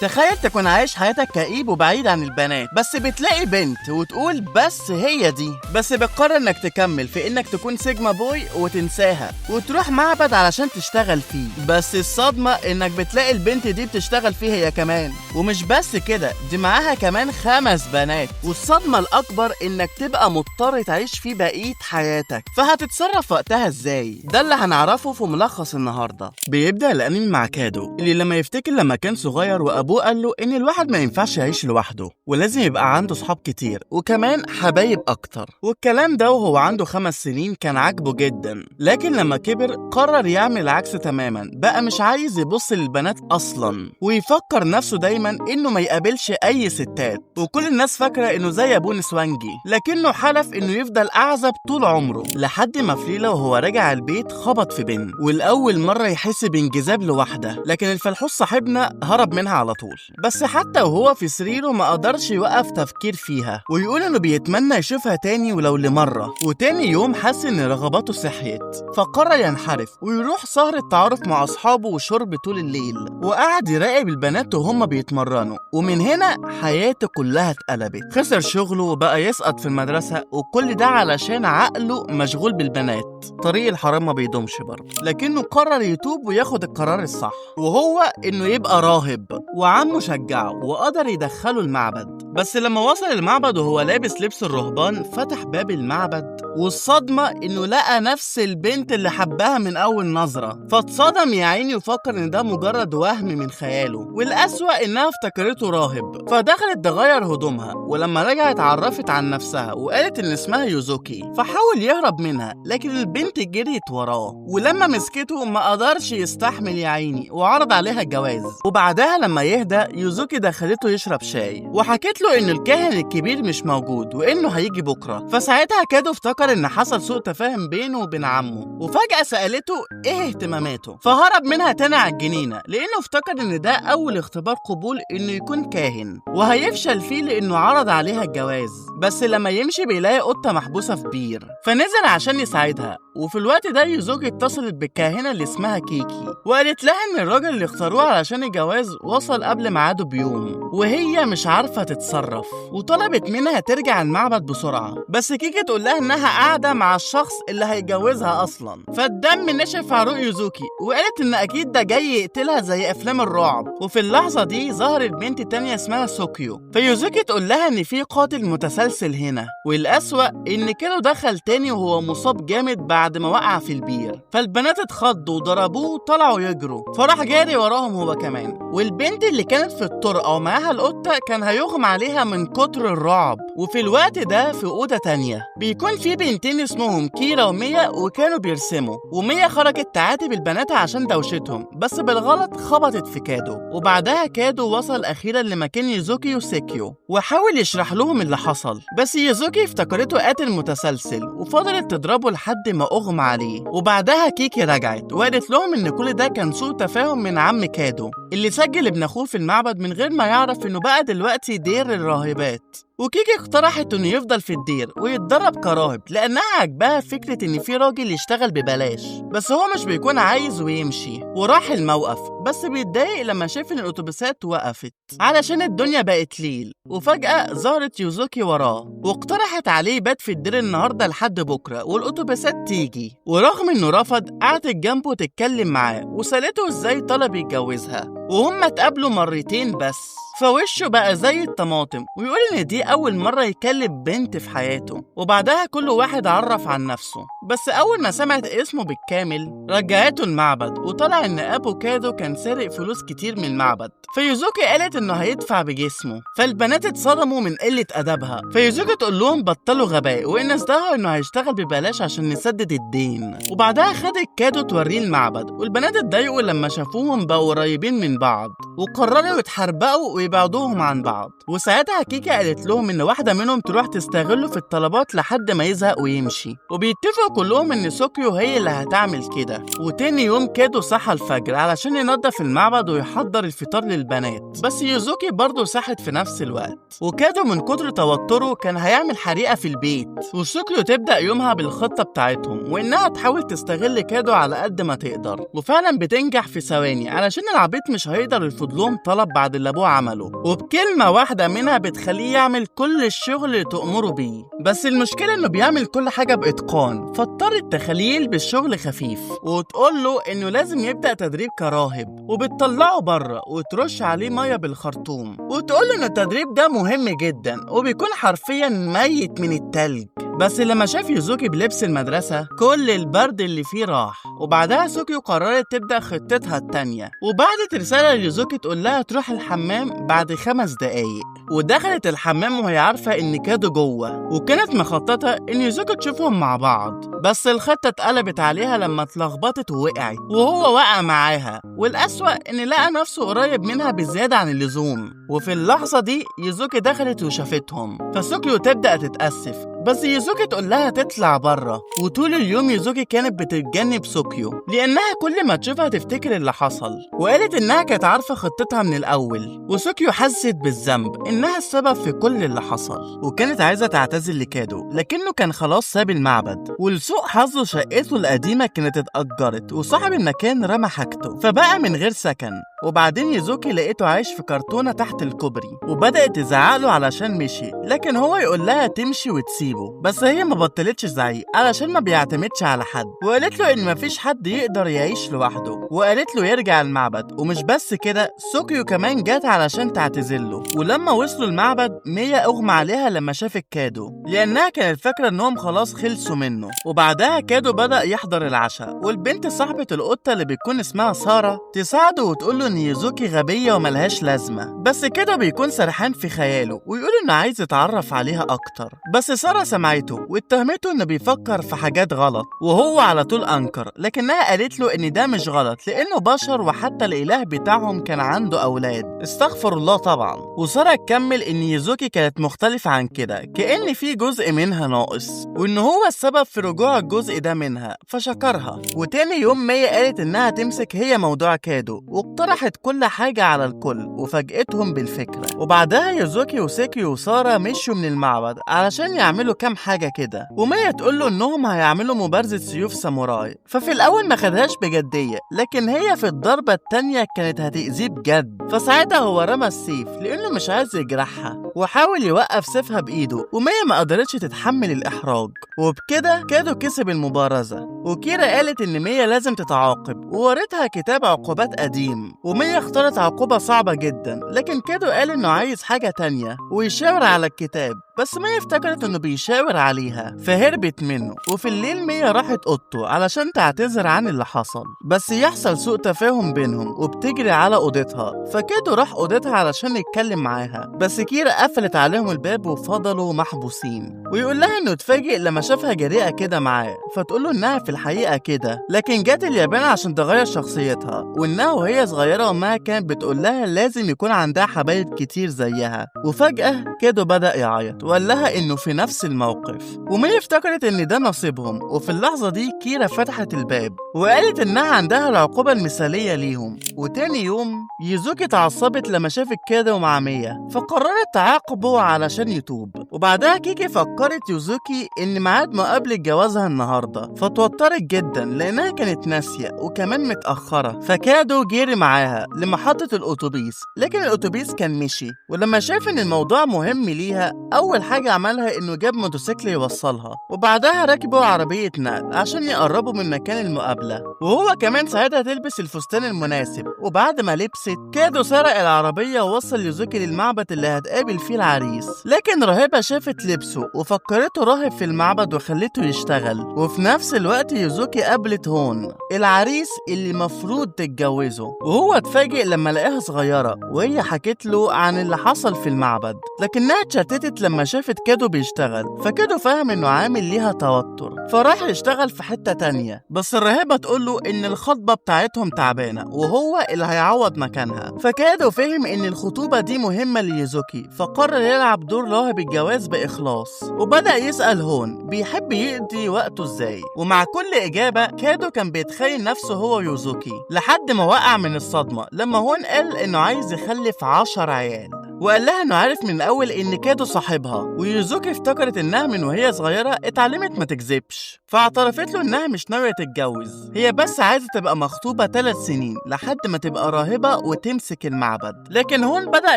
تخيل تكون عايش حياتك كئيب وبعيد عن البنات، بس بتلاقي بنت وتقول بس هي دي، بس بتقرر انك تكمل في انك تكون sigma boy وتنساها وتروح معبد علشان تشتغل فيه. بس الصدمة انك بتلاقي البنت دي بتشتغل فيه هي كمان، ومش بس كده، دي معاها كمان 5 بنات. والصدمة الاكبر انك تبقى مضطر تعيش فيه بقية حياتك، فهتتصرف وقتها ازاي؟ ده اللي هنعرفه في ملخص النهاردة. بيبدأ الانمي مع كادو اللي لما يفتكر لما كان صغير وابوه قال له ان الواحد ما ينفعش يعيش لوحده ولازم يبقى عنده صحاب كتير وكمان حبايب اكتر، والكلام ده وهو عنده 5 سنين كان عاجبه جدا. لكن لما كبر قرر يعمل العكس تماما، بقى مش عايز يبص للبنات اصلا ويفكر نفسه دايما انه ما يقابلش اي ستات، وكل الناس فاكره انه زي ابوه نسوانجي، لكنه حلف انه يفضل اعزب طول عمره. لحد ما في ليلة وهو راجع البيت خبط في بنت، والاول مرة يحس بانجذاب لوحده، لكن الفلحوص صاحبنا هرب منها على طول. بس حتى وهو في سريره ما قدرش يوقف تفكير فيها ويقول انه بيتمنى يشوفها تاني ولو لمره. وتاني يوم حس ان رغباته صحيت، فقرر ينحرف ويروح سهرة تعارف مع اصحابه وشرب طول الليل، وقعد يراقب البنات وهم بيتمرنوا. ومن هنا حياته كلها اتقلبت، خسر شغله وبقى يسقط في المدرسة، وكل ده علشان عقله مشغول بالبنات. طريق الحرام ما بيدومش برضه، لكنه قرر يتوب وياخد القرار الصح، وهو انه يبقى راهب. وعمه شجعه وقدر يدخله المعبد. بس لما وصل المعبد وهو لابس لبس الرهبان فتح باب المعبد، والصدمة انه لقى نفس البنت اللي حبها من اول نظرة، فاتصدم يا عيني وفكر ان ده مجرد وهم من خياله. والأسوأ انها افتكرته راهب، فدخلت تغير هدومها، ولما رجعت عرفت عن نفسها وقالت ان اسمها يوزوكي، فحاول يهرب منها لكن البنت جريت وراه، ولما مسكته ما قدرش يستحمل يا عيني وعرض عليها الجواز. وبعدها لما يهدى يوزوكي دخلته يشرب شاي وحكت له ان الكاهن الكبير مش موجود وانه هيجي بكره. فساعتها كادو افتكر ان حصل سوء تفاهم بينه وبين عمه، وفجأة سألته ايه اهتماماته، فهرب منها تاني على الجنينة لانه افتكر ان ده اول اختبار قبول انه يكون كاهن وهيفشل فيه لانه عرض عليها الجواز. بس لما يمشي بيلاقي قطة محبوسة في بير، فنزل عشان يساعدها. وفي الوقت ده يوزوكي اتصلت بالكاهنة اللي اسمها كيكي وقالت لها ان الراجل اللي اختاروه علشان الجواز وصل قبل ميعاده بيوم وهي مش عارفة تتصرف، وطلبت منها ترجع المعبد بسرعة. بس كيكي تقول لها انها قاعدة مع الشخص اللي هيتجوزها اصلا، فالدم نشف عروق يوزوكي وقالت ان اكيد ده جاي يقتلها زي افلام الرعب. وفي اللحظة دي ظهرت بنت تانية اسمها سوكيو، فيوزوكي تقول لها ان في قاتل متسلسل هنا، والأسوأ ان كيلو دخل تاني وهو مصاب جامد بعد ما وقع في البير. فالبنات اتخضوا وضربوه وطلعوا يجروا، فراح جاري وراهم هو كمان. والبنت اللي كانت في الطرقة ومعاها القطة كان هيغمى عليها من كتر الرعب. وفي الوقت ده في أوضة تانية بيكون في بنتين اسمهم كيرا وميا، وكانوا بيرسموا، وميا خرجت تعاتب البنات عشان دوشتهم، بس بالغلط خبطت في كادو. وبعدها كادو وصل أخيرا لمكان يوزوكي وسيكيو وحاول يشرح لهم اللي حصل، بس يوزوكي افتكرته قاتل متسلسل وفضلت تضربه لحد ما اغمى عليه. وبعدها كيكي رجعت وقالت لهم ان كل ده كان سوء تفاهم من عم كادو اللي سجل ابن اخوه في المعبد من غير ما يعرف انه بقى دلوقتي دير الراهبات. وكيكي اقترحت انه يفضل في الدير ويتدرب كراهب لانها عجبها فكرة ان في راجل يشتغل ببلاش، بس هو مش بيكون عايز ويمشي. وراح الموقف، بس بيتضايق لما شاف ان الاتوبيسات وقفت علشان الدنيا بقت ليل. وفجأة ظهرت يوزوكي وراه واقترحت عليه بات في الدير النهارده لحد بكره والاتوبيسات تيجي، ورغم انه رفض قعدت جنبه تتكلم معاه وسالته ازاي طلب يتجوزها، وهم اتقابلوا مرتين بس، فوشه بقى زي الطماطم ويقول ان دي اول مرة يكلم بنت في حياته. وبعدها كل واحد عرف عن نفسه، بس اول ما سمعت اسمه بالكامل رجعته المعبد، وطلع ان ابو كادو كان سارق فلوس كتير من المعبد. فيوزوكي قالت انه هيدفع بجسمه، فالبنات اتصدموا من قلة ادبها. فيوزوكي تقول لهم بطلوا غباء وان قصدها انه هيشتغل ببلاش عشان نسدد الدين. وبعدها خدت كادو توريه المعبد، والبنات اتضايقوا لما شافوهم بقوا قريبين من بعض وقرروا يتحربقوا ويبعدوهم عن بعض. وساعتها كيكي قالت لهم ان واحدة منهم تروح تستغله في الطلبات لحد ما يزهق ويمشي. وبيتفقوا كلهم ان سوكيو هي اللي هتعمل كده. وتاني يوم كادو صحى الفجر علشان ينظف المعبد ويحضر الفطار للبنات، بس يوزوكي برضه صحت في نفس الوقت، وكادو من كتر توتره كان هيعمل حريقة في البيت. وسوكيو تبدأ يومها بالخطة بتاعتهم وإنها تحاول تستغل كادو على قد ما تقدر، وفعلا بتنجح في ثواني علشان العبيط مش هيقدر يرفض لهم طلب بعد اللي أبوه عمله، وبكلمة واحدة منها بتخليه يعمل كل الشغل اللي تأمره بيه. بس المشكلة إنه بيعمل كل حاجة بإتقان، فاضطرت تخليه يلبس شغل خفيف وتقول له إنه لازم يبدأ تدريب كراهب، وبتطلعه بره وترش عليه مية بالخرطوم وتقول له إن التدريب ده مهم جدا، وبيكون حرفيا ميت من التلج. بس لما شاف يوزوكي بلبس المدرسة كل البرد اللي فيه راح. وبعدها سوكيو قررت تبدأ خطتها التانية، وبعتت رسالة ليوزوكي تقول لها تروح الحمام بعد 5 دقايق، ودخلت الحمام وهي عارفة إن كادو جوه، وكانت مخططة إن يوزوكي تشوفهم مع بعض، بس الخطة اتقلبت عليها لما اتلخبطت ووقعت وهو وقع معاها، والأسوأ إن لقى نفسه قريب منها بزيادة عن اللزوم. وفي اللحظة دي يوزوكي دخلت وشافتهم، فسوكيو تبدأ تتأسف، بس يوزوكي تقول لها تطلع بره. وطول اليوم يوزوكي كانت بتتجنب سوكيو لأنها كل ما تشوفها تفتكر اللي حصل، وقالت إنها كانت عارفة خطتها من الأول. وسوكيو حست بالذنب إنها السبب في كل اللي حصل، وكانت عايزة تعتذر لكادو، لكنه كان خلاص ساب المعبد، ولسوء حظه شقته القديمة كانت اتأجرت وصاحب المكان رمى حاجته، فبقى من غير سكن. وبعدين يوزوكي لقيته عايش في كرتونة تحت الكوبري، وبدأت تزعقله علشان مشي، لكن هو يقول لها تمشي وتسيبه، بس هي ما بطلتش زعيق علشان ما بيعتمدش على حد، وقالت له ان مفيش حد يقدر يعيش لوحده، وقالت له يرجع المعبد. ومش بس كده، سوكيو كمان جت علشان تعتذر له. ولما وصلوا المعبد ميا اغمى عليها لما شافت كادو، لانها كانت فاكره انهم خلاص خلصوا منه. وبعدها كادو بدأ يحضر العشاء، والبنت صاحبة القطة اللي بتكون اسمها سارة تساعده وتقول له ان يوزوكي غبية وملهاش لازمة، بس كده بيكون سرحان في خياله ويقول انه عايز يتعرف عليها اكتر. بس سارة سمعته واتهمته انه بيفكر في حاجات غلط، وهو على طول انكر، لكنها قالت له ان ده مش غلط لانه بشر وحتى الاله بتاعهم كان عنده اولاد، استغفر الله طبعا. وسارة تكمل ان يوزوكي كانت مختلفة عن كده، كأن في جزء منها ناقص، وان هو السبب في رجوع الجزء ده منها، فشكرها. وتاني يوم ميا قالت انها تمسك هي موضوع كادو، واقترحت كل حاجة على الكل وفاجئتهم بالفكرة. وبعدها يوزوكي وسيكيو وسارة مشوا من المعبد علشان يعملوا كام حاجة كده، وميا تقول له انهم هيعملوا مبارزة سيوف ساموراي، ففي الاول ما خدهاش بجدية، لكن هي في الضربة التانية كانت هتأذيه بجد، فساعتها هو رمى السيف لانه مش عايز يجرحها، وحاول يوقف سيفها بايده، وميا ما قدرتش تتحمل الاحراج، وبكده كادو كسب المبارزة. وكيرا قالت ان ميا لازم تتعاقب، وورتها كتاب عقوبات قديم، وميا اختارت عقوبة صعبة جدا، لكن كادو قال انه عايز حاجة تانية ويشاور على الكتاب، بس ميا افتكرت انه بيشاور عليها فهربت منه. وفي الليل ميا راحت اوضته علشان تعتذر عن اللي حصل، بس يحصل سوء تفاهم بينهم وبتجري على اوضتها، فكادو راح اوضتها علشان يتكلم معاها، بس كيرا قفلت عليهم الباب وفضلوا محبوسين. ويقول لها انه اتفاجئ لما شافها جريئة كده معاه، فتقول له انها في الحقيقة كده، لكن جت اليابان عشان تغير شخصيتها، وانها وهي صغيرة امها كانت بتقول لها لازم يكون عندها حبايب كتير زيها. وفجأة كادو بدأ يعيط وقال لها انه في نفس الموقف، وميا افتكرت ان ده نصيبهم. وفي اللحظة دي كيرا فتحت الباب وقالت انها عندها العقوبة المثالية ليهم. وتاني يوم يوزوكي اتعصبت لما شافت كادو مع ميا، فقررت تعاقبه علشان يتوب. وبعدها كيكي فكرت يوزوكي ان ميعاد مقابلة جوازها النهارده، فتوترت جدا لانها كانت ناسية وكمان متأخرة، فكادو جري معاها لمحطة الاتوبيس، لكن الاتوبيس كان مشي. ولما شاف ان الموضوع مهم ليها، اول حاجة عملها انه جاب موتوسيكل يوصلها، وبعدها ركبوا عربية نقل عشان يقربوا من مكان المقابلة، وهو كمان ساعتها تلبس الفستان المناسب. وبعد ما لبست كادو سرق العربية ووصل يوزوكي للمعبد اللي هتقابل فيه العريس، لكن راهبة شافت لبسه وفكرته راهب في المعبد وخلته يشتغل. وفي نفس الوقت يوزوكي قابلت هون العريس اللي مفروض تتجوزه، وهو اتفاجئ لما لقاها صغيرة، وهي حكت له عن اللي حصل في المعبد، لكنها اتشتتت لما شافت كادو بيشتغل، فكادو فهم انه عامل ليها توتر فراح يشتغل في حتة تانية. بس الراهبة تقول له ان الخطبة بتاعتهم تعبانة وهو اللي هيعوض مكانها. فكادو فهم ان الخطوبة دي مهمة ليوزوكي، فقرر يلعب دور راهب الجواز بإخلاص، وبدأ يسأل هون بيحب يقضي وقته ازاي، ومع كل إجابة كادو كان بيتخيل نفسه هو يوزوكي، لحد ما وقع من الصدمة لما هون قال انه عايز يخلف 10 عيال، وقال لها انه عارف من الاول ان كادو صاحبها. ويوزوكي افتكرت انها من وهي صغيرة اتعلمت ما تكذبش، فاعترفت له انها مش ناوية تتجوز، هي بس عايزه تبقى مخطوبه 3 سنين لحد ما تبقى راهبه وتمسك المعبد. لكن هون بدا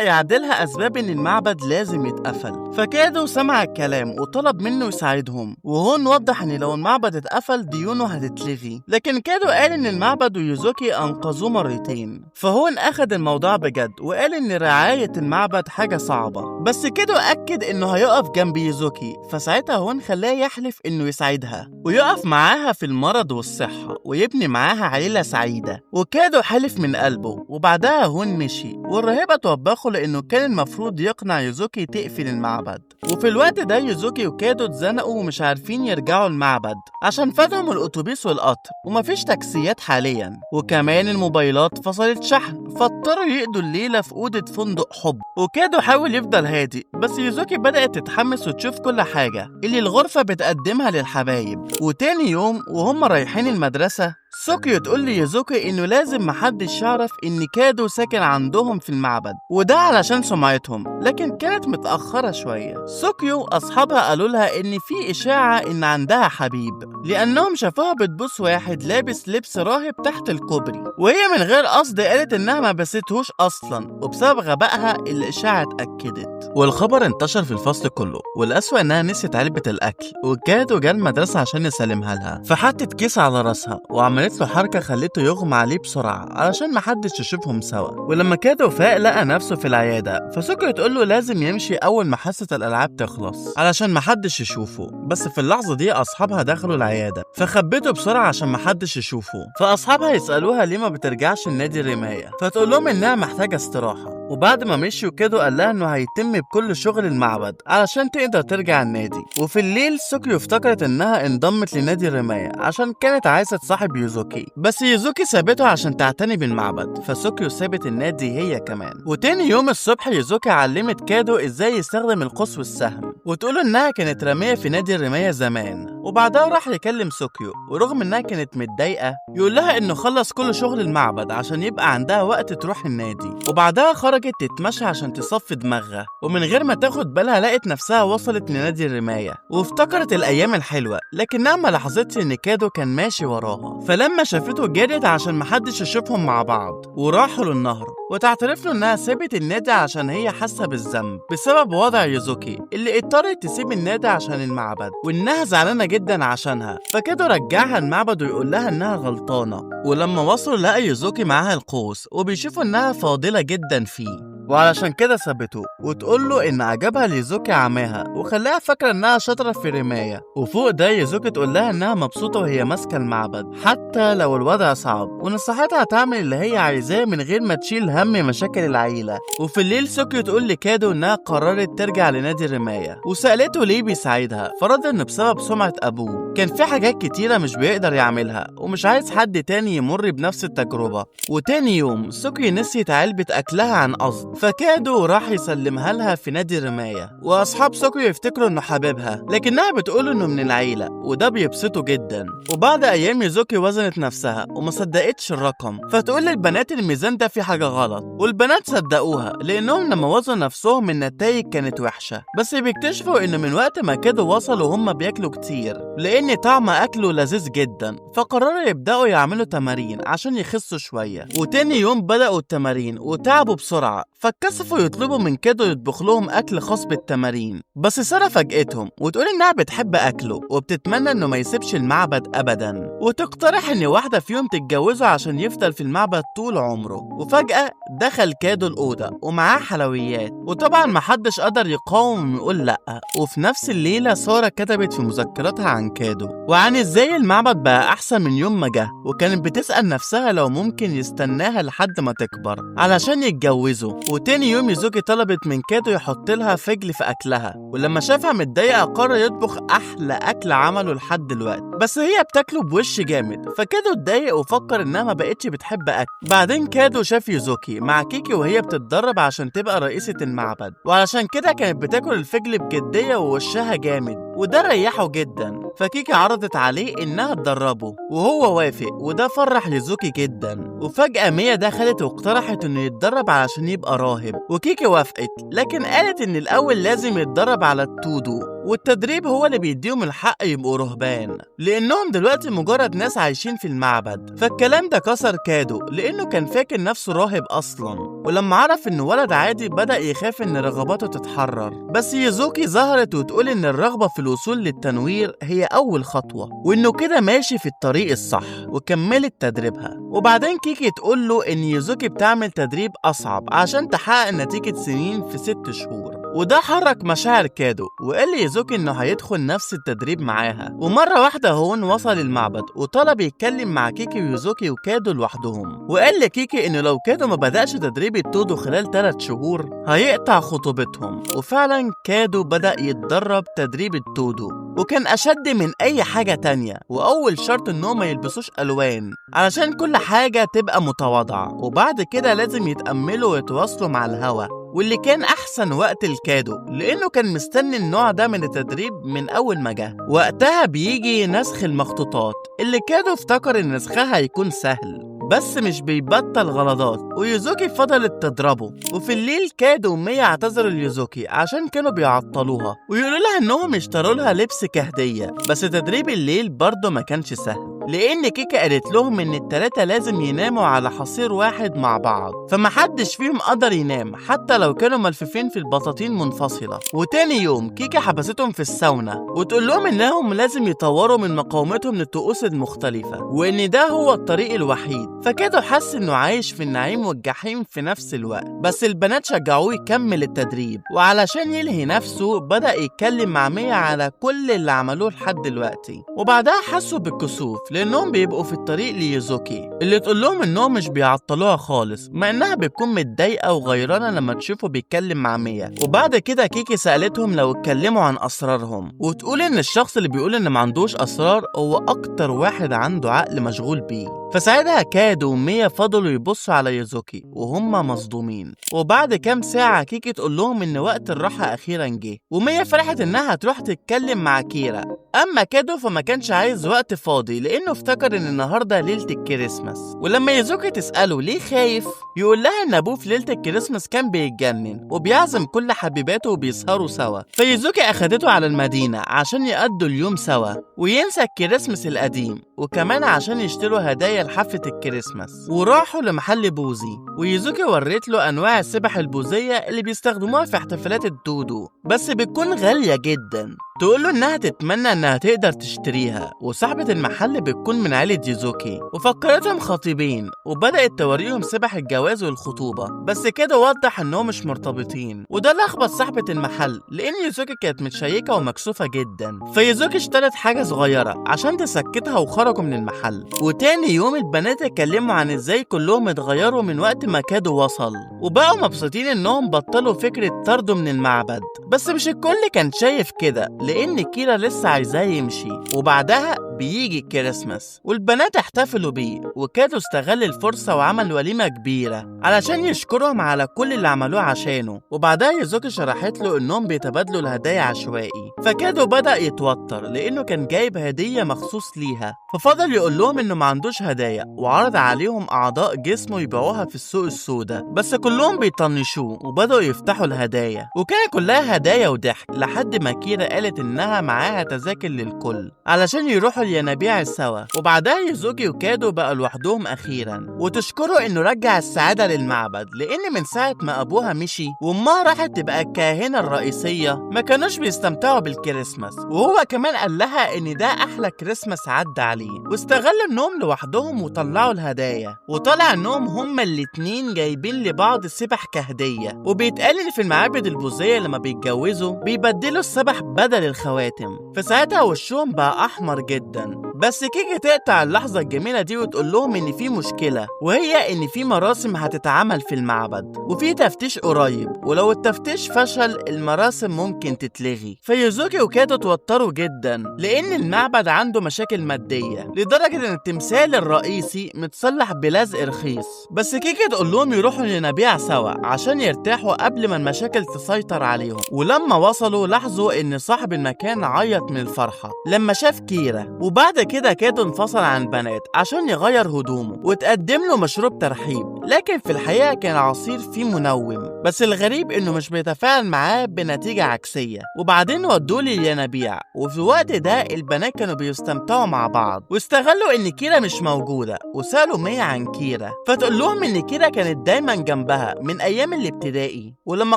يعدلها اسباب ان المعبد لازم يتقفل، فكادو سمع الكلام وطلب منه يساعدهم، وهون وضح ان لو المعبد اتقفل ديونه هتتلغي. لكن كادو قال ان المعبد ويوزوكي انقذوه مرتين، فهون اخد الموضوع بجد وقال ان رعاية المعبد حاجة صعبة، بس كادو أكد إنه هيقف جنب يوزوكي. فساعتها هون خلاه يحلف إنه يساعدها ويقف معاها في المرض والصحة ويبني معاها عيلة سعيدة، وكادو حلف من قلبه. وبعدها هون مشي، والراهبة توبخه لأنه كان المفروض يقنع يوزوكي تقفل المعبد. وفي الوقت ده يوزوكي وكادو اتزنقوا ومش عارفين يرجعوا المعبد عشان فاتهم الأتوبيس والقطر ومفيش تاكسيات حاليا، وكمان الموبايلات فصلت شحن، فاضطروا يقضوا الليلة في أوضة فندق حب. وكادو حاول يفضل هادي، بس يوزوكي بدأت تتحمس وتشوف كل حاجة اللي الغرفة بتقدمها للحبايب. وتاني يوم وهم رايحين المدرسة، سوكيو تقول ليوزوكي انه لازم محدش يعرف ان كادو ساكن عندهم في المعبد، وده علشان سمعتهم، لكن كانت متأخرة شوية. سوكيو اصحابها قالوا لها ان في اشاعة ان عندها حبيب، لانهم شافوها بتبوس واحد لابس لبس راهب تحت الكوبري، وهي من غير قصد قالت انها ما بستهوش اصلا، وبسبب غبائها الاشاعة اتأكدت والخبر انتشر في الفصل كله. والأسوأ انها نسيت علبة الاكل، وكادو جه المدرسة عشان يسلمها لها، فحطت كيس على راسها وعملت له حركة خلته يغمى عليه بسرعة علشان محدش يشوفهم سوا. ولما كادو فاق لقى نفسه في العيادة، فسوكيو تقول له لازم يمشي أول ما حصة الألعاب تخلص علشان محدش يشوفه. بس في اللحظة دي أصحابها دخلوا العيادة، فخبته بسرعة عشان محدش يشوفه. فأصحابها يسألوها ليه ما بترجعش النادي الرماية، فتقول لهم إنها محتاجة استراحة. وبعد ما مشيوا كادو قال لها إنه هيتم بكل شغل المعبد علشان تقدر ترجع النادي. وفي الليل سوكيو افتكرت إنها انضمت لنادي الرماية عشان كانت عايزة تصاحب يوزوكي، بس يوزوكي سابته عشان تعتني بالمعبد، فسوكيو سابت النادي هي كمان. وتاني يوم الصبح يوزوكي علمت كادو ازاي يستخدم القوس والسهم، وتقول انها كانت رمية في نادي الرماية زمان. وبعدها راح يكلم سوكيو، ورغم انها كانت متضايقة يقول لها انه خلص كل شغل المعبد عشان يبقى عندها وقت تروح النادي. وبعدها خرجت تتمشى عشان تصفي دماغها، ومن غير ما تاخد بالها لقت نفسها وصلت لنادي الرماية وافتكرت الايام الحلوة، لكنها ما لاحظتش ان كادو كان ماشي وراها. فلما شافته جريت عشان محدش يشوفهم مع بعض، وراحوا للنهر، وتعترف له انها سابت النادي عشان هي حاسه بالذنب بسبب وضع يوزوكي اللي اضطرت تسيب النادي عشان المعبد، وانها زعلانة جدا عشانها. فكادو رجعها المعبد ويقول لها انها غلطانة. ولما وصلوا لقى يوزوكي معاها القوس وبيشوفوا انها فاضلة جدا فيه، وعلشان كده سابته، وتقول له ان عجبها ليوزوكي عماها وخلاها فاكره انها شاطرة في الرماية. وفوق ده يوزوكي تقول لها انها مبسوطة وهي ماسكه المعبد حتى لو الوضع صعب، ونصحتها تعمل اللي هي عايزاه من غير ما تشيل هم مشاكل العيلة. وفي الليل سوكيو تقول لكادو انها قررت ترجع لنادي الرماية، وسالته ليه بيساعدها، فرد انه بسبب سمعه ابوه كان في حاجات كتيرة مش بيقدر يعملها ومش عايز حد تاني يمر بنفس التجربة. وتاني يوم سوكيو نسيت علبة اكلها عن قصد، فكادو راح يسلمها لها في نادي الرماية، واصحاب سوكيو يفتكروا انه حبيبها، لكنها بتقول انه من العيلة وده بيبسطه جدا. وبعد ايام يوزوكي وزنت نفسها وما صدقتش الرقم، فتقول للبنات الميزان ده في حاجة غلط، والبنات صدقوها لانهم لما وزنوا نفسهم النتائج كانت وحشة. بس بيكتشفوا انه من وقت ما كادو وصلوا هم بياكلوا كتير لان طعم اكله لذيذ جدا، فقرروا يبداوا يعملوا تمارين عشان يخسوا شوية. وتاني يوم بداوا التمارين وتعبوا بسرعة، فاتكسفوا يطلبوا من كادو يطبخ لهم اكل خاص بالتمارين. بس سارة فاجئتهم وتقول انها بتحب اكله وبتتمنى انه ما يسيبش المعبد ابدا، وتقترح ان واحدة فيهم تتجوزه عشان يفضل في المعبد طول عمره. وفجأة دخل كادو الأوضة ومعاه حلويات، وطبعا محدش قدر يقاوم ويقول لأ. وفي نفس الليلة سارة كتبت في مذكراتها عن كادو وعن ازاي المعبد بقى احسن من يوم ما جه، وكانت بتسأل نفسها لو ممكن يستناها لحد ما تكبر علشان يتجوزوا. وتاني يوم يوزوكي طلبت من كادو يحط لها فجل في اكلها، ولما شافها متضايقة قرر يطبخ احلى اكل عمله لحد دلوقتي، بس هي بتاكله بوش جامد، فكادو اتضايق وفكر انها ما بقتش بتحب اكل. بعدين كادو شاف يوزوكي مع كيكي وهي بتتدرب عشان تبقى رئيسة المعبد، وعلشان كده كانت بتاكل الفجل بجدية ووشها جامد، وده ريحه جدا. فكيكي عرضت عليه انها تدربه وهو وافق، وده فرح يوزوكي جدا. وفجأة ميا دخلت واقترحت انه يتدرب علشان يبقى راهب، وكيكي وافقت، لكن قالت ان الاول لازم يتدرب على التودو، والتدريب هو اللي بيديهم الحق يبقوا رهبان، لانهم دلوقتي مجرد ناس عايشين في المعبد. فالكلام ده كسر كادو لانه كان فاكر نفسه راهب اصلا، ولما عرف انه ولد عادي بدأ يخاف ان رغباته تتحرر. بس يوزوكي ظهرت وتقول ان الرغبة في الوصول للتنوير هي اول خطوة، وانه كده ماشي في الطريق الصح، وكملت تدريبها. وبعدين كيكي تقول له ان يوزوكي بتعمل تدريب اصعب عشان تحقق نتيجة سنين في 6 شهور، وده حرك مشاعر كادو، وقال ليوزوكي انه هيدخل نفس التدريب معاها. ومرة واحدة هون وصل المعبد وطلب يتكلم مع كيكي ويوزوكي وكادو لوحدهم، وقال لكيكي انه لو كادو ما بدأش تدريب التودو خلال 3 شهور هيقطع خطوبتهم. وفعلا كادو بدأ يتدرب تدريب التودو، وكان أشد من أي حاجة تانية، وأول شرط إنهم ما يلبسوش ألوان علشان كل حاجة تبقى متواضعة، وبعد كده لازم يتأملوا ويتواصلوا مع الهوا، واللي كان أحسن وقت الكادو لأنه كان مستني النوع ده من التدريب من أول ما جه. وقتها بيجي نسخ المخطوطات اللي كادو افتكر إن نسخها هيكون سهل، بس مش بيبطل غلطات، ويوزوكي فضلت تضربه. وفي الليل كادو وميا اعتذروا ليوزوكي عشان كانوا بيعطلوها، ويقولوا لها انهم اشتروا لها لبس كهدية. بس تدريب الليل برضه ما كانش سهل، لان كيكا قالت لهم ان ال3 لازم يناموا على حصير واحد مع بعض، فمحدش فيهم قدر ينام حتى لو كانوا ملففين في البطاطين منفصلة. وتاني يوم كيكا حبستهم في الساونا وتقول لهم انهم لازم يطوروا من مقاومتهم للطقوس المختلفة، وان ده هو الطريق الوحيد. فكادو حس انه عايش في النعيم والجحيم في نفس الوقت، بس البنات شجعوه يكمل التدريب، وعلشان يلهي نفسه بدأ يتكلم مع ميا على كل اللي عملوه لحد دلوقتي. وبعدها حسوا بالكسوف لانهم بيبقوا في الطريق ليوزوكي اللي تقول لهم انهم مش بيعطلوها خالص، مع انها بتكون متضايقة وغيرانه لما تشوفه بيتكلم مع ميا. وبعد كده كيكي سالتهم لو اتكلموا عن اسرارهم، وتقول ان الشخص اللي بيقول ان ما عندوش اسرار هو اكتر واحد عنده عقل مشغول بيه. فساعتها كادو وميا فضلوا يبصوا على يوزوكي وهم مصدومين. وبعد كام ساعة كيكي تقول لهم ان وقت الراحة اخيرا جه، وميا فرحت انها تروح تتكلم مع كيرا. اما كادو فما كانش عايز وقت فاضي لانه افتكر ان النهارده ليلة الكريسماس. ولما يوزوكي تسأله ليه خايف، يقول لها ان ابوه في ليلة الكريسماس كان بيتجنن وبيعزم كل حبيباته وبيسهروا سوا. فيوزوكي اخدته على المدينة عشان يقضوا اليوم سوا وينسى الكريسماس القديم، وكمان عشان يشتروا هدايا لحفلة الكريسماس. وراحوا لمحل بوزي، ويوزوكي وريت له انواع السبح البوذية اللي بيستخدموها في احتفالات الدودو، بس بتكون غالية جدا. تقول له انها تتمنى انها تقدر تشتريها، وصاحبة المحل بتكون من عيلة يوزوكي، وفكرتهم خطيبين وبدأت توريهم سبح الجواز والخطوبة، بس كده وضح انهم مش مرتبطين، وده لخبط صاحبة المحل لان يوزوكي كانت متشيكة ومكسوفة جدا. فيوزوكي اشترت حاجة صغيرة عشان تسكتها وخرجوا من المحل. وتاني يوم البنات اتكلموا عن ازاي كلهم اتغيروا من وقت ما كادو وصل، وبقوا مبسوطين انهم بطلوا فكرة طرده من المعبد، بس مش الكل كان شايف كده لان كيرا لسه عايزاه يمشي. وبعدها بيجي الكريسماس والبنات احتفلوا بيه، وكادو استغل الفرصة وعمل وليمة كبيرة علشان يشكرهم على كل اللي عملوه عشانه. وبعدها يوزوكي شرحت له انهم بيتبادلوا الهدايا عشوائي، فكادو بدأ يتوتر لانه كان جايب هدية مخصوص ليها، ففضل يقول لهم انه ما عندوش هدايا، وعرض عليهم اعضاء جسمه يبيعوها في السوق السوداء، بس كلهم بيطنشوه وبدأوا يفتحوا الهدايا، وكان كلها هدايا وضحك، لحد ما كيرا قالت انها معاها تذاكر للكل علشان يروحوا الينابيع سوا. وبعدها يوزوكي وكادو بقى لوحدهم اخيرا، وتشكره انه رجع السعادة للمعبد، لان من ساعة ما ابوها مشي وامها راحت تبقى الكاهنه الرئيسية ما كانوش بيستمتعوا بالكريسماس. وهو كمان قال لها ان ده احلى كريسماس عدى عليه، واستغلوا النوم لوحدهم وطلعوا الهدايا، وطلع انهم هما الاتنين جايبين لبعض سبح كهدية. وبيتقال ان في المعابد البوذية لما بيتجوزوا بيبدلوا السبح بدل الخواتم، فساعتها وشهم بقى احمر جدا. بس كيكي تقطع اللحظة الجميلة دي وتقول لهم إن في مشكلة، وهي إن في مراسم هتتعمل في المعبد وفي تفتيش قريب، ولو التفتيش فشل المراسم ممكن تتلغي. فيوزوكي وكادو توتروا جدا لأن المعبد عنده مشاكل مادية لدرجة إن التمثال الرئيسي متصلح بلزق رخيص. بس كيكي تقول لهم يروحوا لنبيع سوا عشان يرتاحوا قبل ما المشاكل تسيطر عليهم. ولما وصلوا لاحظوا إن صاحب المكان عيط من الفرحة لما شاف كيرا. وبعد كده كادو انفصل عن البنات عشان يغير هدومه وتقدم له مشروب ترحيب، لكن في الحقيقة كان عصير فيه منوم، بس الغريب إنه مش بيتفاعل معاه بنتيجة عكسية. وبعدين ودوه للينابيع، وفي الوقت ده البنات كانوا بيستمتعوا مع بعض واستغلوا إن كيرا مش موجودة وسألوا ميا عن كيرا، فتقول لهم إن كيرا كانت دايما جنبها من أيام الابتدائي، ولما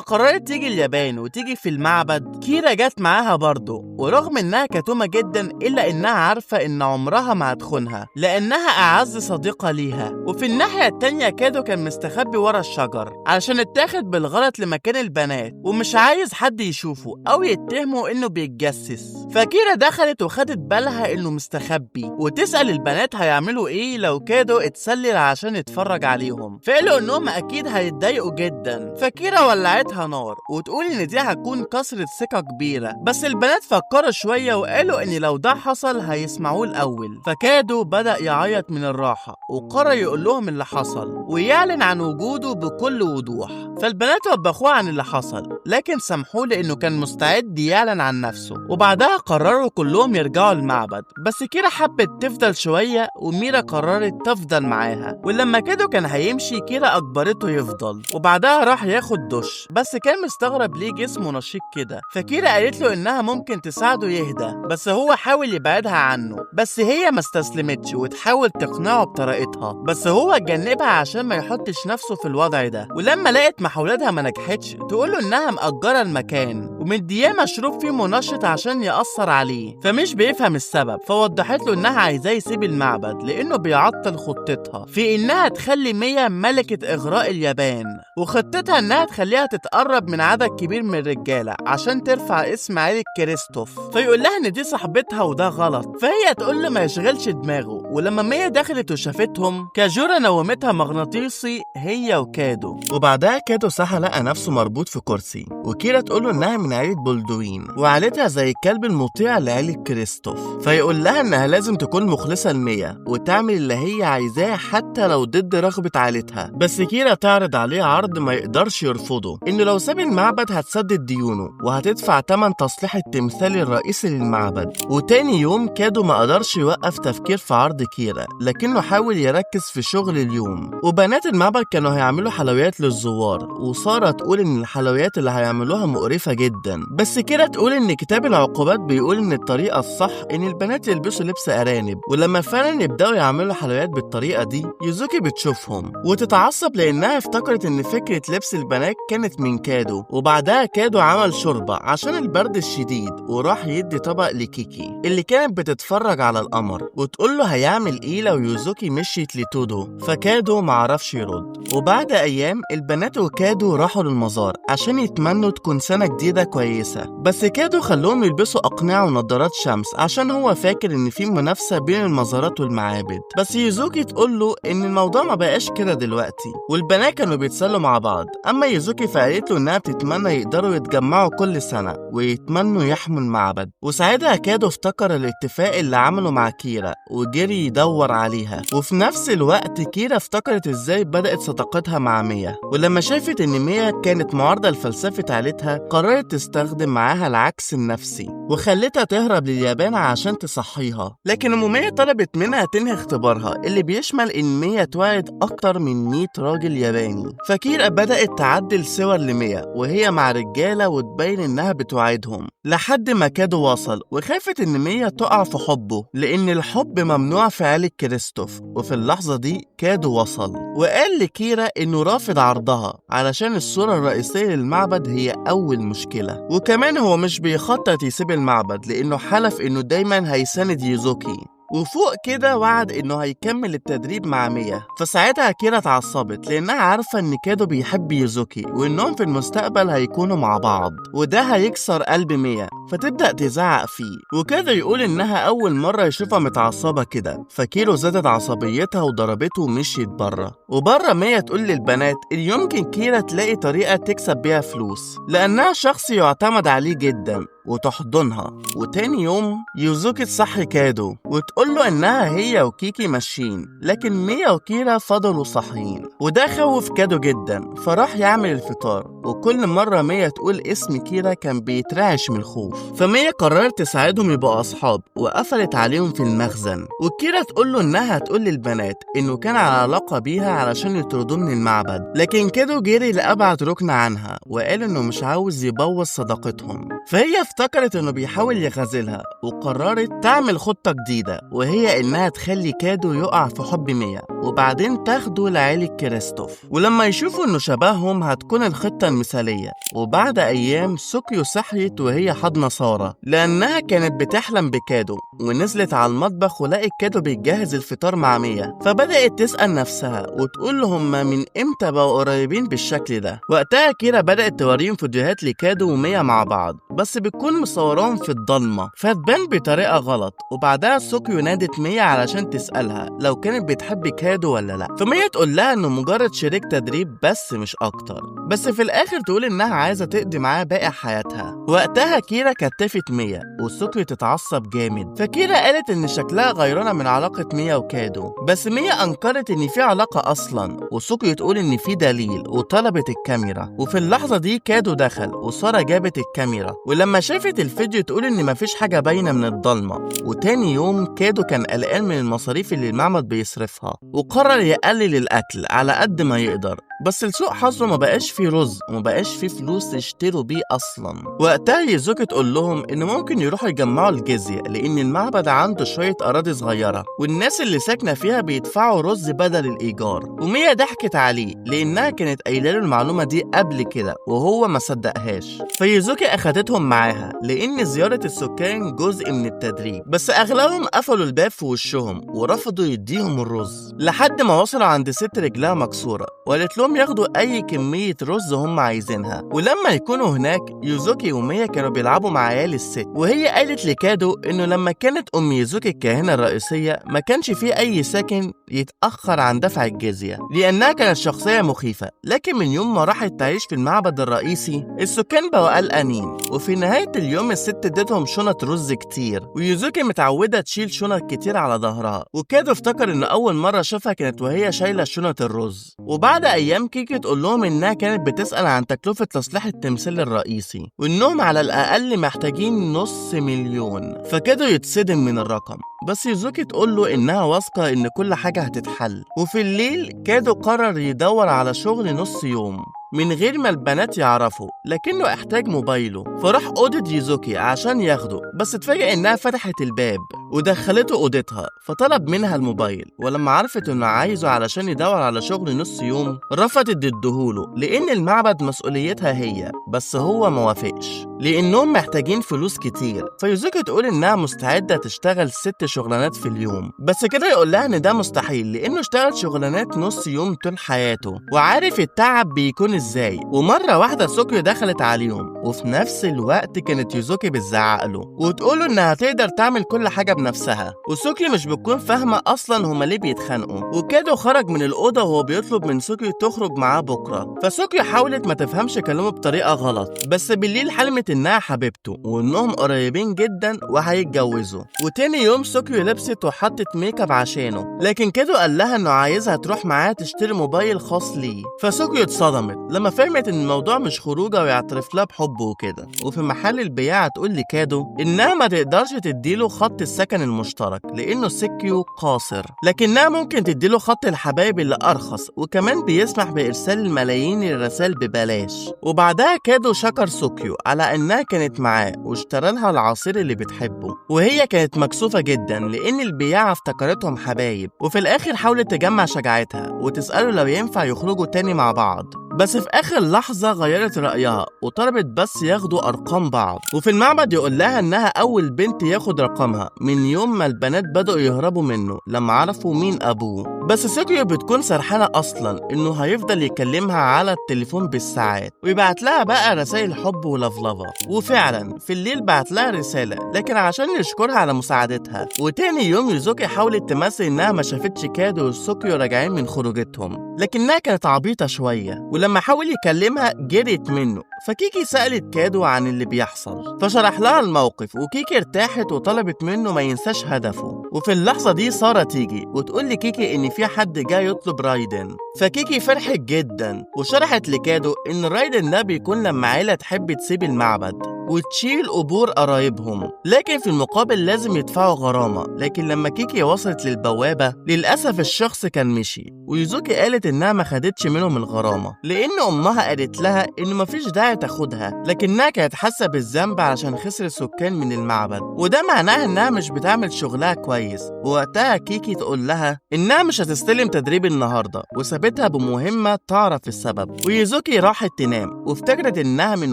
قررت تيجي اليابان وتيجي في المعبد كيرا جت معاها برضه، ورغم إنها كتومة جدا إلا إنها عارفة إن عمرها ما هتخونها لأنها أعز صديقة ليها. وفي الناحية التانية كادو كان مستخبي ورا الشجر علشان اتاخد بالغلط لمكان البنات ومش عايز حد يشوفه أو يتهمه إنه بيتجسس. فكيرا دخلت وخدت بالها إنه مستخبي وتسأل البنات هيعملوا إيه لو كادو اتسلل عشان يتفرج عليهم، فقالوا إنهم أكيد هيتضايقوا جدا. فكيرا ولعتها نار وتقول إن دي هتكون كسرة ثقة كبيرة، بس البنات فكروا شوية وقالوا إن لو ده حصل هيسمعوه الأول. فكادو بدأ يعيط من الراحة وقرر يقول لهم اللي حصل ويعلن عن وجوده بكل وضوح. فالبنات وبخوه عن اللي حصل لكن سامحوه لأنه كان مستعد يعلن عن نفسه. وبعدها قرروا كلهم يرجعوا المعبد، بس كيرا حبت تفضل شوية وميرا قررت تفضل معاها. ولما كادو كان هيمشي كيرا أجبرته يفضل، وبعدها راح ياخد دش، بس كان مستغرب ليه جسمه نشيط كده. فكيرا قالت له إنها ممكن تساعده يهدى، بس هو حاول يبعدها عنه، بس هي ما استسلمتش وتحاول تقنعه بطريقتها، بس هو اتجنبها عشان ما يحطش نفسه في الوضع ده. ولما لقت محاولاتها ما نجحتش تقول له انها مأجرة المكان ومدياه مشروب فيه منشط عشان يأثر عليه، فمش بيفهم السبب. فوضحت له انها عايزاه يسيب المعبد لانه بيعطل خطتها في انها تخلي ميا ملكة اغراء اليابان، وخطتها انها تخليها تتقرب من عدد كبير من الرجالة عشان ترفع اسم عيلة كريستوف. فيقول لها ان دي صاحبتها وده غلط، فهي تقول له ما يشغلش دماغه. ولما ميا دخلت وشافتهم كاجورا نومتها مغناطيسي هي وكادو. وبعدها كادو صحى لقى نفسه مربوط في كرسي، وكيرا تقول له انها من عيلة بولدوين وعيلتها زي الكلب المطيع لعيلة كريستوف. فيقول لها انها لازم تكون مخلصة لميا وتعمل اللي هي عايزاه حتى لو ضد رغبة عيلتها. بس كيرا تعرض عليه عرض ما يقدرش يرفضه، انه لو ساب المعبد هتسدد ديونه وهتدفع تمن تصليح التمثال الرئيسي للمعبد. وتاني يوم كادو ما قدرش يوقف تفكير في عرض كيرا، لكنه حاول يركز في شغل اليوم. وبنات المعبد كانوا هيعملوا حلويات للزوار، وسارة تقول ان الحلويات اللي هيعملوها مقرفة جدا، بس كيرا تقول ان كتاب العقوبات بيقول ان الطريقة الصح ان البنات يلبسوا لبس ارانب. ولما فعلا يبداوا يعملوا حلويات بالطريقة دي يوزوكي بتشوفهم وتتعصب لانها افتكرت ان فكرة لبس البنات كانت من كادو. وبعدها كادو عمل شوربة عشان البرد الشديد وراح يدي طبق لكيكي اللي كانت بتتفرج على القمر وتقول له هيعمل ايه لو يوزوكي مشيت لتودو، فكادو معرفش يرد. وبعد ايام البنات وكادو راحوا للمزار عشان يتمنوا تكون سنة جديدة كويسة، بس كادو خلوهم يلبسوا اقنعة ونظارات شمس عشان هو فاكر ان في منافسة بين المزارات والمعابد. بس يوزوكي تقول له ان الموضوع ما بقاش كده دلوقتي، والبنات كانوا بيتسلوا مع بعض. اما يوزوكي فقالت له انها بتتمنى يقدروا يتجمعوا كل سنة ويتمنوا يحموا المعبد. وساعتها كادو افتكر الاتفاق اللي عمله مع كيرا وجري يدور عليها. وفي نفس الوقت كيرا افتكرت ازاي بدأت صداقتها مع ميا، ولما شافت ان ميا كانت معارضة لفلسفة عيلتها قررت تستخدم معاها العكس النفسي وخلتها تهرب لليابان عشان تصحيها. لكن ام ميا طلبت منها تنهي اختبارها اللي بيشمل ان ميا توعد اكتر من 100 راجل ياباني. فكيرا بدأت تعدل صور لميا وهي مع رجالة وتبين انها بتوعدهم لحد ما كادو وصل، وخافت ان ميا تقع في حبه لان الحب ممنوع في عيلة كريستوف. وفي اللحظة دي كادو وصل وقال لكيرا انه رافض عرضها علشان الصورة الرئيسية للمعبد هي اول مشكلة، وكمان هو مش بيخطط يسيب المعبد لانه حلف انه دايما هيساند يوزوكي. وفوق كده وعد انه هيكمل التدريب مع ميا. فساعتها كيرا اتعصبت لانها عارفة ان كادو بيحب يوزوكي وانهم في المستقبل هيكونوا مع بعض، وده هيكسر قلب ميا، فتبدأ تزعق فيه. وكادو يقول انها اول مرة يشوفها متعصبة كده، فكيرو زادت عصبيتها وضربته ومشيت بره. وبره ميا تقول للبنات ان يمكن كيرا تلاقي طريقة تكسب بيها فلوس لانها شخص يعتمد عليه جدا، وتحضنها. وتاني يوم يوزوكي تصحي كادو وتقول له انها هي وكيكي ماشيين، لكن ميا وكيرا فضلوا صاحيين، وده خوف كادو جدا، فراح يعمل الفطار. وكل مرة ميا تقول اسم كيرا كان بيترعش من الخوف، فميا قررت تساعدهم يبقوا اصحاب وقفلت عليهم في المخزن. وكيرا تقول له انها هتقول للبنات انه كان على علاقة بيها علشان يطردوه من المعبد، لكن كادو جري لأبعد ركن عنها وقال انه مش عاوز يبوظ صداقتهم. فهي افتكرت انه بيحاول يغازلها وقررت تعمل خطة جديدة، وهي انها تخلي كادو يقع في حب ميا وبعدين تاخده لعيلة كريستوف، ولما يشوفوا انه شبههم هتكون الخطة المثالية. وبعد ايام سوكيو صحيت وهي حضنة سارة لانها كانت بتحلم بكادو، ونزلت على المطبخ ولقت كادو بيجهز الفطار مع ميا، فبدأت تسأل نفسها وتقول هما من امتى بقوا قريبين بالشكل ده. وقتها كيرا بدأت توريهم فيديوهات لكادو وميا مع بعض، بس بتكون مصوراهم في الضلمة فتبان بطريقة غلط. وبعدها سوكيو نادت ميا علشان تسألها لو كانت بتحب كادو ولا لا، فميا تقول لها انه مجرد شريك تدريب بس مش اكتر، بس في الاخر تقول انها عايزة تقضي معاه باقي حياتها. وقتها كيرا كتفت ميا وسوكيو تتعصب جامد، فكيرا قالت ان شكلها غيرانة من علاقة ميا وكادو، بس ميا انكرت ان في علاقة اصلا، وسوكيو تقول ان في دليل وطلبت الكاميرا. وفي اللحظة دي كادو دخل وسارة جابت الكاميرا، ولما شافت الفيديو تقول ان مفيش حاجة باينة من الضلمة. وتاني يوم كادو كان قلقان من المصاريف اللي المعبد بيصرفها، وقرر يقلل الأكل على قد ما يقدر، بس لسوء حظه ما بقاش فيه رز وما بقاش فيه فلوس يشتروا بيه أصلا. وقتها يوزوكي تقول لهم إن ممكن يروحوا يجمعوا الجزية لأن المعبد عنده شوية أراضي صغيرة والناس اللي ساكنة فيها بيدفعوا رز بدل الإيجار. وميا ضحكت عليه لأنها كانت قايله له المعلومة دي قبل كده وهو ما صدقهاش، فيوزوكي أخدتهم معاها لأن زيارة السكان جزء من التدريب، بس أغلبهم قفلوا الباب في وشهم ورفضوا يديهم الرز لحد ما وصلوا عند ست رجلها مكسورة وقالت لهم ياخدوا أي كمية رز هم عايزينها. ولما يكونوا هناك يوزوكي وميا كانوا بيلعبوا مع عيال الست، وهي قالت لكادو إنه لما كانت أم يوزوكي الكاهنة الرئيسية ما كانش فيه أي ساكن يتأخر عن دفع الجزية لأنها كانت شخصية مخيفة، لكن من يوم ما راحت تعيش في المعبد الرئيسي السكان بقوا قلقانين. وفي نهاية اليوم الست ادتهم شنط رز كتير، ويوزوكي متعودة تشيل شنط كتير على ظهرها، وكادو افتكر إن أول مرة شافها كانت وهي شايلة شنط الرز. وبعد أيام كيكي تقول لهم إنها كانت بتسأل عن تكلفة تصليح التمثال الرئيسي وإنهم على الأقل محتاجين 500,000، فكادو يتصدم من الرقم، بس يوزوكي تقول له إنها واثقة إن كل حاجة هتتحل. وفي الليل كادو قرر يدور على شغل نص يوم من غير ما البنات يعرفوا، لكنه احتاج موبايله، فراح أوضة يوزوكي عشان ياخده، بس اتفاجئ إنها فتحت الباب ودخلته أوضتها، فطلب منها الموبايل، ولما عرفت إنه عايزه علشان يدور على شغل نص يوم رفضت تديهوله لأن المعبد مسؤوليتها هي، بس هو ما وافقش لأنهم محتاجين فلوس كتير. فيوزوكي تقول إنها مستعدة تشتغل 6 شغلانات في اليوم، بس كده يقول لها إن ده مستحيل لأنه اشتغل شغلانات نص يوم طول حياته وعارف التعب بيكون ازاي. ومرة واحدة سوكيو دخلت عليهم، وفي نفس الوقت كانت يوزوكي بتزعق له وتقوله انها تقدر تعمل كل حاجة بنفسها، وسوكيو مش بتكون فاهمة اصلا هما ليه بيتخانقوا. وكادو خرج من الأوضة وهو بيطلب من سوكيو تخرج معاه بكرة، فسوكيو حاولت ما تفهمش كلامه بطريقة غلط، بس بالليل حلمت انها حبيبته وانهم قريبين جدا وهيتجوزوا. وتاني يوم سوكيو لبست وحطت make up عشانه، لكن كادو قال لها انه عايزها تروح معاه تشتري موبايل خاص ليه، فسوكيو اتصدمت لما فهمت ان الموضوع مش خروجه ويعترف لها بحبه وكده. وفي محل البياعة تقول لكادو انها ما تقدرش تديله خط السكن المشترك لانه سكيو قاصر، لكنها ممكن تديله خط الحبايب اللي ارخص وكمان بيسمح بارسال الملايين الرسائل ببلاش. وبعدها كادو شكر سوكيو على انها كانت معاه واشترى لها العصير اللي بتحبه، وهي كانت مكسوفة جدا لان البياعة افتكرتهم حبايب. وفي الاخر حاولت تجمع شجاعتها وتسأله لو ينفع يخرجوا تاني مع بعض، بس في آخر لحظة غيرت رأيها وطلبت بس ياخدوا أرقام بعض. وفي المعبد يقول لها إنها أول بنت ياخد رقمها من يوم ما البنات بدأوا يهربوا منه لما عرفوا مين أبوه. بس سوكيو بتكون سرحانة أصلا إنه هيفضل يكلمها على التليفون بالساعات ويبعت لها بقى رسائل حب ولفلفة. وفعلا في الليل بعت لها رسالة لكن عشان يشكرها على مساعدتها. وتاني يوم يوزوكي حاولت تمثل إنها ما شافتش كادو وسوكيو راجعين من خروجتهم، لكنها كانت عبيطة شوية، ولما حاول يكلمها جريت منه. فكيكي سألت كادو عن اللي بيحصل فشرح لها الموقف، وكيكي ارتاحت وطلبت منه ما ينساش هدفه. وفي اللحظة دي سارة تيجي وتقول لكيكي إن في حد جاي يطلب رايدن، فكيكي فرحت جدا وشرحت لكادو إن الرايدن ده بيكون لما عيلة تحب تسيب المعبد وتشيل قبور قرايبهم، لكن في المقابل لازم يدفعوا غرامة. لكن لما كيكي وصلت للبوابة للأسف الشخص كان مشي، ويوزوكي قالت إنها ما خدتش منهم الغرامة لأن أمها قالت لها إنه مفيش داعي تاخدها، لكنها كانت حاسة بالذنب علشان خسرت سكان من المعبد، وده معناها إنها مش بتعمل شغلها كويس. ووقتها كيكي تقول لها إنها مش هتستلم تدريب النهاردة وسابتها بمهمة تعرف السبب. ويوزوكي راحت تنام وافتكرت إنها من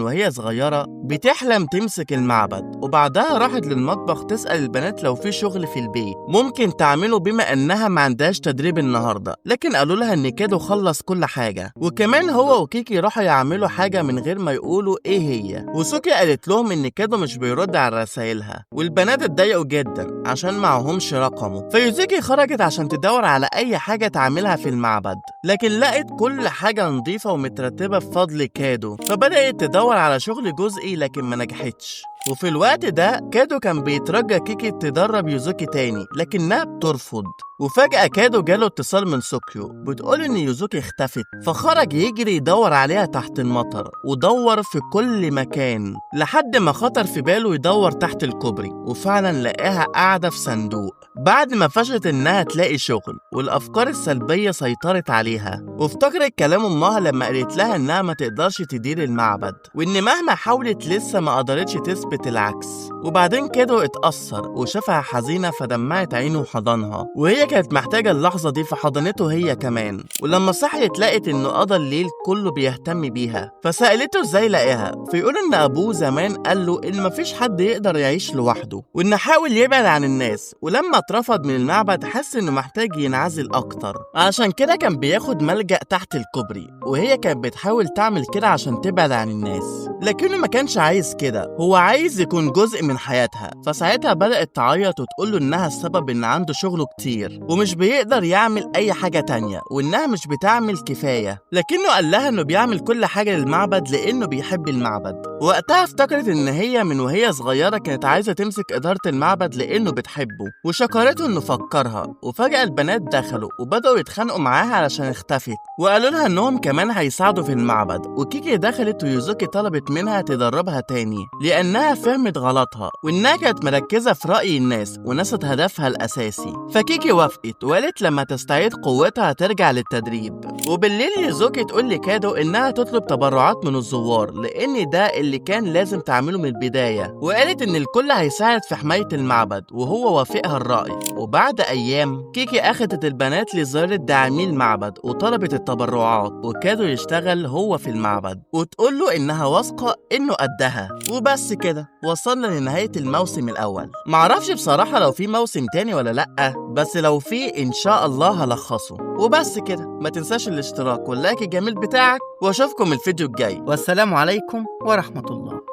وهي صغيرة بتحلم تمسك المعبد، وبعدها راحت للمطبخ تسأل البنات لو في شغل في البيت ممكن تعمله بما إنها ما عندهاش تدريب النهاردة، لكن قالوا لها إن كادو خلص كل حاجة، وكمان هو وكيكي راحوا يعملوا حاجة من غير ما يقولوا إيه هي. وسوكي قالت لهم إن كادو مش بيرد على رسايلها، والبنات اتضايقوا جدا عشان معهمش رقمه. فيوزوكي خرجت عشان تدور على أي حاجة تعملها في المعبد، لكن لقت كل حاجة نظيفة ومترتبة بفضل كادو، فبدأت تدور على شغل جزئي لكن ما نجحتش. وفي الوقت ده كادو كان بيترجى كيكي تدرب يوزوكي تاني لكنها بترفض. وفجأة كادو جاله اتصال من سوكيو بتقول إن يوزوكي اختفت، فخرج يجري يدور عليها تحت المطر ودور في كل مكان لحد ما خطر في باله يدور تحت الكوبري، وفعلا لقاها قاعدة في صندوق بعد ما فشلت إنها تلاقي شغل والأفكار السلبية سيطرت عليها. وافتكرت كلام أمها لما قالت لها إنها ما تقدرش تدير المعبد، وإن مهما حاولت لسه ما قدرتش تثبت العكس. وبعدين كادو اتأثر وشافها حزينة فدمعت عينه وحضنها، وهي كانت محتاجة اللحظة دي فحضنته هي كمان. ولما صحيت لقت إنه قضى الليل كله بيهتم بيها، فسألته إزاي لقاها، فيقول إن أبوه زمان قال له إن مفيش حد يقدر يعيش لوحده، وإن حاول يبعد عن الناس، ولما اترفض من المعبد حس إنه محتاج ينعزل أكتر، عشان كده كان بياخد ملجأ تحت الكوبري، وهي كانت بتحاول تعمل كده عشان تبعد عن الناس، لكنه ما كانش عايز كده، هو عايز يكون جزء من حياتها. فساعتها بدأت تعيط وتقول له إنها السبب إن عنده شغله كتير ومش بيقدر يعمل أي حاجة تانية، وإنها مش بتعمل كفاية، لكنه قال لها إنه بيعمل كل حاجة للمعبد لأنه بيحب المعبد. وقتها افتكرت إن هي من وهي صغيرة كانت عايزة تمسك إدارة المعبد لأنه بتحبه، وشكرته إنه فكرها. وفجأة البنات دخلوا وبدأوا يتخانقوا معاها علشان اختفت، وقالوا لها إنهم كمان هيساعدوا في المعبد. وكيكي دخلت ويوزوكي طلبت منها تدربها تاني لأنها فهمت غلطها، وإنها كانت مركزة في رأي الناس ونست هدفها الأساسي. فكيكي وافقت وقالت لما تستعيد قوتها ترجع للتدريب. وبالليل يوزوكي تقول لكادو إنها تطلب تبرعات من الزوار لأن ده اللي كان لازم تعمله من البداية، وقالت إن الكل هيساعد في حماية المعبد، وهو وافقها الرأي. وبعد أيام كيكي أخدت البنات لزيارة داعمي المعبد وطلبت التبرعات، وكادو يشتغل هو في المعبد وتقول له إنها واثقة إنه قدها. وبس كده وصلنا لنهاية الموسم الأول. معرفش بصراحة لو في موسم تاني ولا لأ، بس لو في إن شاء الله هلخصه. وبس كده، ما تنساش الاشتراك وال like الجميل بتاعك، واشوفكم الفيديو الجاي. والسلام عليكم ورحمة الله.